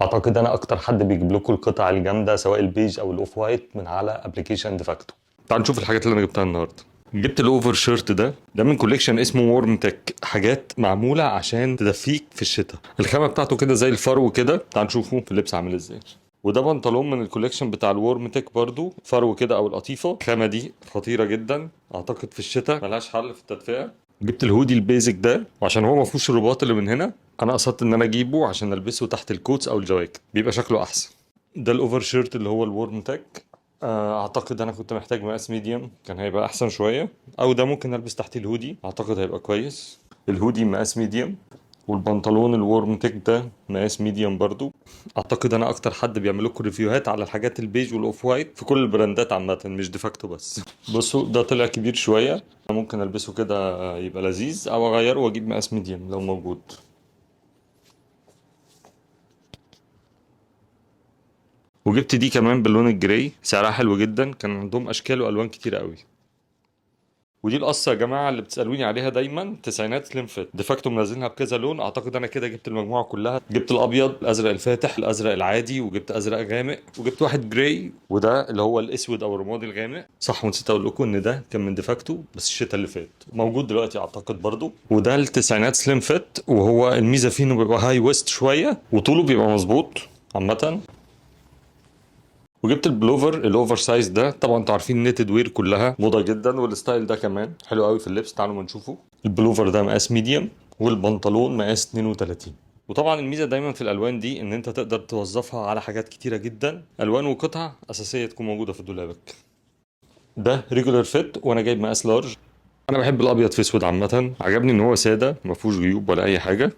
اعتقد انا اكتر حد بيجيب لكم القطع الجامدة سواء البيج او ال off white من على application ديفاكتو. تعالوا نشوف الحاجات اللي انا جبتها النهارده. جبت ال overshirt ده من collection اسمه Warm Tech، حاجات معمولة عشان تدفيك في الشتاء. الخامة بتاعته كده زي الفرو كده، تعالوا نشوفه في اللبس عامل ازاي. وده بنطلون من ال collection بتاع ال Warm Tech برضو، فرو كده او القطيفه. الخامة دي خطيرة جدا، اعتقد في الشتاء ملهاش حل في التدفئه. جبت ال hoodie ال basic ده، وعشان هو ما فيهوش الرباط اللي من هنا انا قصدت ان انا اجيبه عشان البسه تحت ال coats او الجواكت، بيبقى شكله احسن. ده ال overshirt اللي هو ال Warm Tech، اعتقد انا كنت محتاج مقاس medium كان هيبقى احسن شوية، او ده ممكن البس تحت الهودي اعتقد هيبقى كويس. الهودي مقاس medium، والبنطلون ال Warm Tech ده مقاس medium برضو. اعتقد انا اكتر حد بيعمل لكم review هات على الحاجات ال beige وال off white في كل ال brandات عامة، مش ديفاكتو بس. بصوا ده طلع كبير شوية، ممكن البسه كده يبقى لذيذ، او اغيره واجيب مقاس medium لو موجود. وجبت دي كمان باللون ال gray، سعرها حلو جدا، كان عندهم اشكال والوان كتير قوي. ودي القصة يا جماعة اللي بتسالوني عليها دايما، تسعينات slim fit، ديفاكتو منزلينها بكذا لون. اعتقد انا كده جبت المجموعة كلها، جبت الابيض، الازرق الفاتح، الازرق العادي، وجبت ازرق غامق، وجبت واحد gray، وده اللي هو الاسود او الرمادي الغامق. صح، ونسيت اقول لكم ان ده كان من ديفاكتو بس الشتاء اللي فات، موجود دلوقتي اعتقد برضو. وده التسعينات slim fit، وهو الميزة فيه انه بيبقى high waist شوية وطوله بيبقى مظبوط عامة. وجبت ال pullover ال oversize ده، طبعا انتوا عارفين knitted wear كلها موضة جدا، وال style ده كمان حلو قوي في اللبس. تعالوا ما نشوفه. البلوفر ده مقاس medium، والبنطلون مقاس 32. وطبعا الميزة دايما في الالوان دي ان انت تقدر توظفها على حاجات كتيرة جدا، الوان وقطع اساسية تكون موجودة في دولابك. ده regular fit وانا جايب مقاس large. انا بحب الابيض في اسود عامة، عجبني ان هو ساده ما فيهوش جيوب ولا اي حاجة.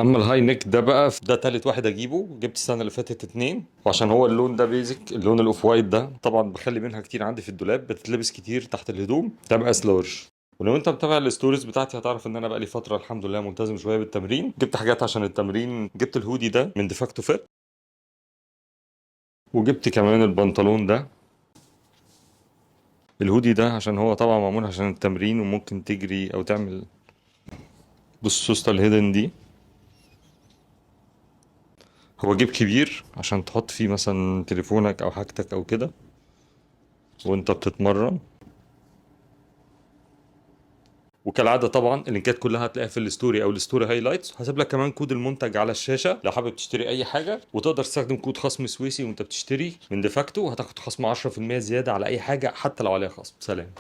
اما ال high neck ده بقى، ده تالت واحد اجيبه، جبت السنة اللي فاتت 2، وعشان هو اللون ده basic، اللون ال off white ده طبعا بخلي منها كتير عندي في الدولاب، بتتلبس كتير تحت الهدوم. ده مقاس large. ولو انت متابع ال stories بتاعتي هتعرف ان انا بقالي فترة الحمد لله ملتزم شوية بالتمرين. جبت حاجات عشان التمرين، جبت الهودي ده من ديفاكتو fit، وجبت كمان البنطلون ده. الهودي ده عشان هو طبعا معمول عشان التمرين، وممكن تجري او تعمل. بص سوسته ال hidden دي، هو جيب كبير عشان تحط فيه مثلا تليفونك او حاجتك او كده وانت بتتمرن. وكالعادة طبعا ال linkات كلها هتلاقيها في ال story او ال story highlights. هسيب لك كمان كود المنتج على الشاشة لو حابب تشتري اي حاجة، وتقدر تستخدم كود خصم سويسي وانت بتشتري من ديفاكتو، هتاخد خصم 10% زيادة على اي حاجة حتى لو عليها خصم. سلام.